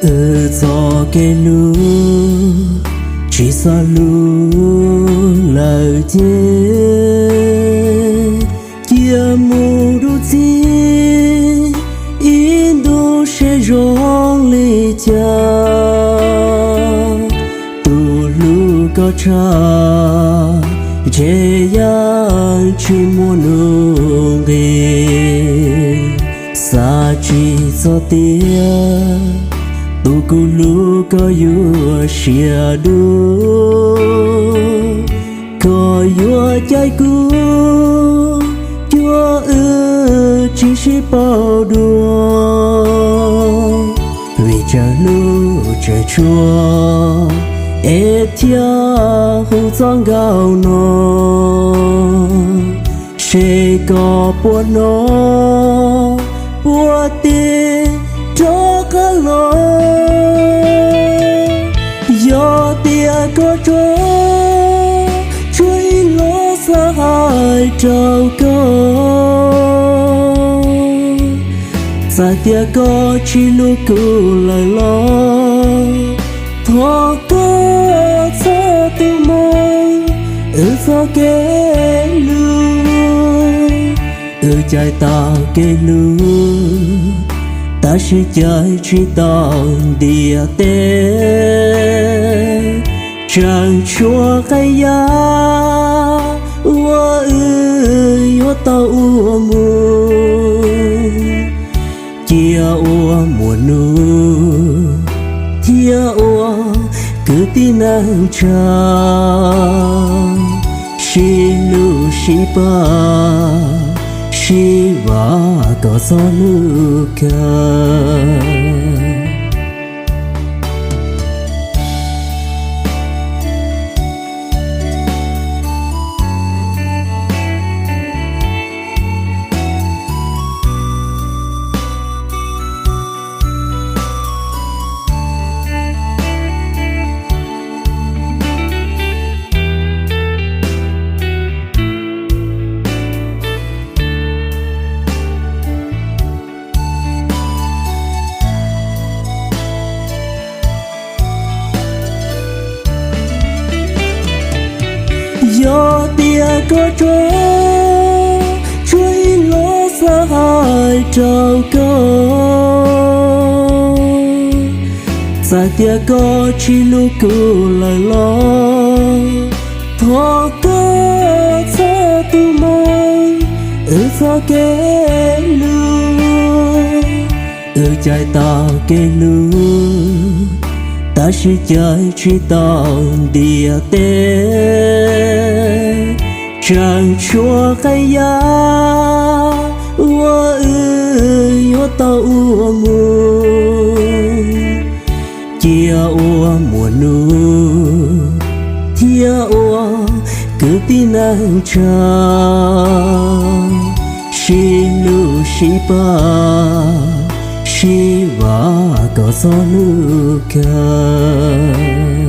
Wb txoj kev hlub tsis xav hlub lawm ces cia mus dua ntxiv ib ntus seb zoo li cas. Tus hlub koj tshaj ntshe yeej tsis muaj nuj nqis. Xav tsis txog tias tus kuv hlub koj yuav siab dub, koj yuav cais kuv, cuag wb tsis sib paub dua. Vim tsawg hlub tsawg tshua es thiaj hu txoj nkauj no, seb koj puas hnov puas tig rov qab los. Yog tias koj tso, tsuas ib los xav hais rau koj, txawm tias koj tsis hlub kuv lawm los thov koj txhob tu moo wb txoj kev hlub. Wb cais tau kev hlub, tab sis cais tsis tau ntiaj teb. Tseem tshuav qee yam uas wb yuav tau ua mus, cia ua muam nus thiab ua kwv tij neej tsa, sib hlub sib pab, sib vam kom txhob hlub kawg. Yog tias koj tso, tsuas ib los xav hais rau koj, txawm tias koj tsis hlub kuv lawm los thov koj txhob tu moo wb txoj kev hlub. Wb cais tau kev hlub, tab sis cais tsis tau ntiaj teb. Tseem tshuav qee yam uas wb yuav tau ua mus, cia ua muam nus thiab ua kwv tij neej tsa, sib hlub sib pab, sib vam kom txhob hlub kawg.